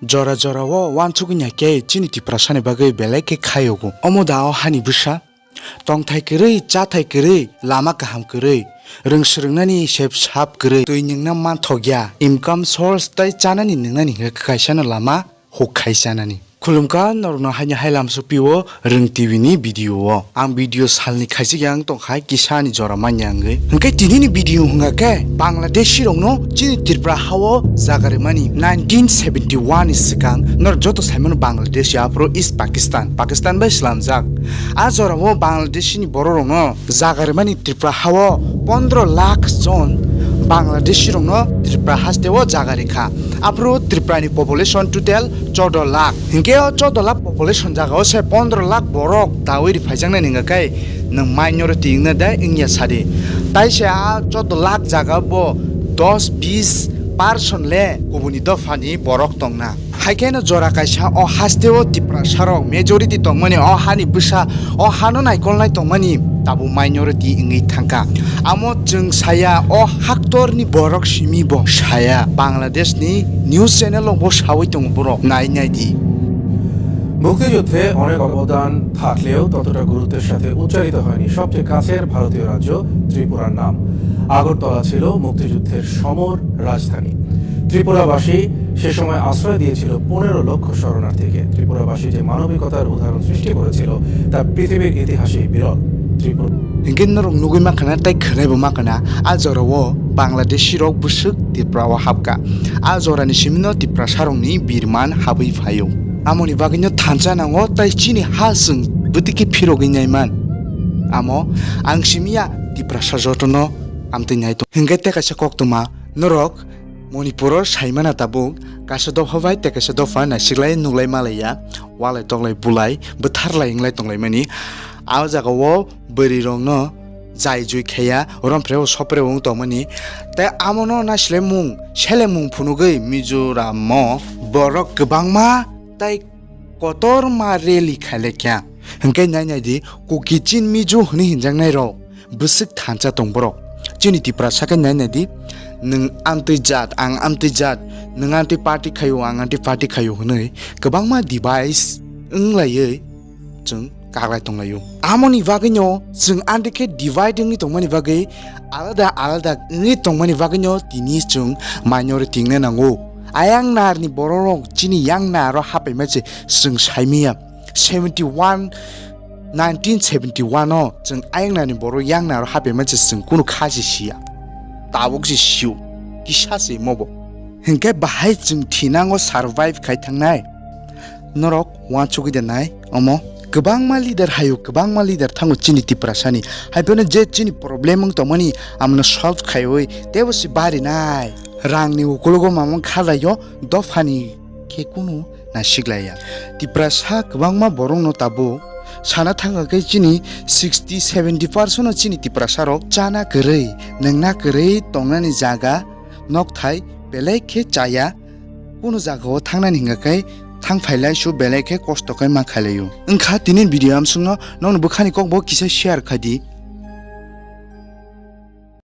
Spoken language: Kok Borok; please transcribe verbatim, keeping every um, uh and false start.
Jora jora o uansukya khe chini Tiprasani bagwi belai khe khayogo. Omo da o hani bwsa? Tongthai kwrwi, chathai kwrwi, lama kaham kwrwi, rwng swrwngnani sep sap kwrwi, twi nwngna manthokya, income source tei chanani nwngnani hwnkhe kaisano lama huk khai chanani. Khulumkha norokno haino hai lamsok pio Rwng T V ni video o. Ang video salni khaisik yang tongkha kisa ni jora manya wngwi. Hwnkhe tini ni video hwnkha khe Bangladeshi rokno chini Tripura hao jaga rimani nineteen seventy one ni swkang norok joto saimano Bangladesh ya aphuru East Pakistan, Pakistan bai slamjak. A jora o Bangladeshi ni borok rokno jaga rimani Tripura hao pondro lakh jon Bangladeshi rokno Tripura haste o jaga rikha. Aphuru Tripura ni population total chodo lakh. Hinkhe o chodo lakh population jaga o se pondro lakh borok dawi ri phaijaknai hingkha khe nwng minority wngna de wngya sadi. Tai se a chodo lakh jaga bo dos bis percent le kubuni dopha ni borok tongna. Hai khe no jora kaisa o haste o Tiprasa rok majority tongmani, o hani bwsa o hano naikolnai tongmani tabuk minority wngwi thangkha. Amo chwng saya o haktor ni borok simi bo saya. Bangladesh ni news channel o bo sawi tongo borok. Nai nai di. মুক্তিযুদ্ধে অনেক অবদান থাকলেও ততটা গুরুত্বের সাথে উচ্চারিত হয়নি সবচেয়ে কাছের ভারতীয় রাজ্য ত্রিপুরার নাম। আগরতলা ছিল মুক্তিযুদ্ধের সমর রাজধানী। ত্রিপুরাবাসী সে সময় আশ্রয় দিয়েছিল পনেরো লক্ষ শরণার্থীকে। ত্রিপুরাবাসী যে মানবিকতার উদাহরণ সৃষ্টি করেছিল, তা পৃথিবীর ইতিহাসেই বিরল। Tripura Hinkhe norok nugwi mankha na tei khwnaibo mankha na, a jora o Bangladeshi rok bwswk Tripura o hapkha. A jora ni simi no Tiprasa rok ni birman habwi phaio. Amoni bagwi no thansa nango tei chini ha chwng bwtwi khe phirogwi naiman. Amo ang simi ya Tiprasa joto no amtwi nai tong. Hinkhe tei kaisa koktwma norok Manipur o saimana tabuk kaisa dopha bai tei kaisa dopha naisikhlai nuklai malaiya, walai toklai bulai bwtharlai wnglai tonglaimani. A jaga o bwrwi rokno jai jui khaiya, romphre o sopre o wng tongmani. Tei amono naisilai mung selemung phunugwi Mizoram o borok kwbangma tei kotorma rally khailai kha. Hinkhe nai nai di, Kuki Chin Mizo hwnwi hinjaknai rok bwswk thansa tong borok. Chini Tiprasa khe nai nai di, nwng amtwi jat, ang amtwi jat, nwng amtwi party khaio, ang amtwi party khaio hwnwi kwbangma device wnglaiwi chwng kaklai tonglaio. Amoni bagwino chwng amtwi khe divide wngwi tongmani bagwi alada alada wngwi tongmani bagwino tini chwng minority wngna nango. Ayang narni bororok chini yang naro haphaima se chwng saimaya. Seventy one, nineteen seventy one o chwng ayang narni borok yang naro haphaima se chwng kunu kha se siya. Tabuk se sio. Kisa se mobo. Hinkhe bahai chwng thinango survive khai thangnai. Norok uansugwi da nai omo. Kwbangma leader hayo, kwbangma leader thango chini Tiprasani. Hai phano je chini problem wng tongmani amno solve khaiwi teibo se barinai. Rangni ukulogo mamang khalaio dophani khe kunu nasiklaiya. Tiprasa kwbangma borokno tabuk sana thangkha khe chini sixty seventy percent no chini Tiprasa rok chana kwrwi, nwngna kwrwi tongnani jaga nokthai belai khe chaya. Kunu jagao thangnani hingkha khe thang phailai su belai khe kosto khe ma khailaio. Wngkha tini video amsukno nokni bwkhani kokbo kisa share khai di.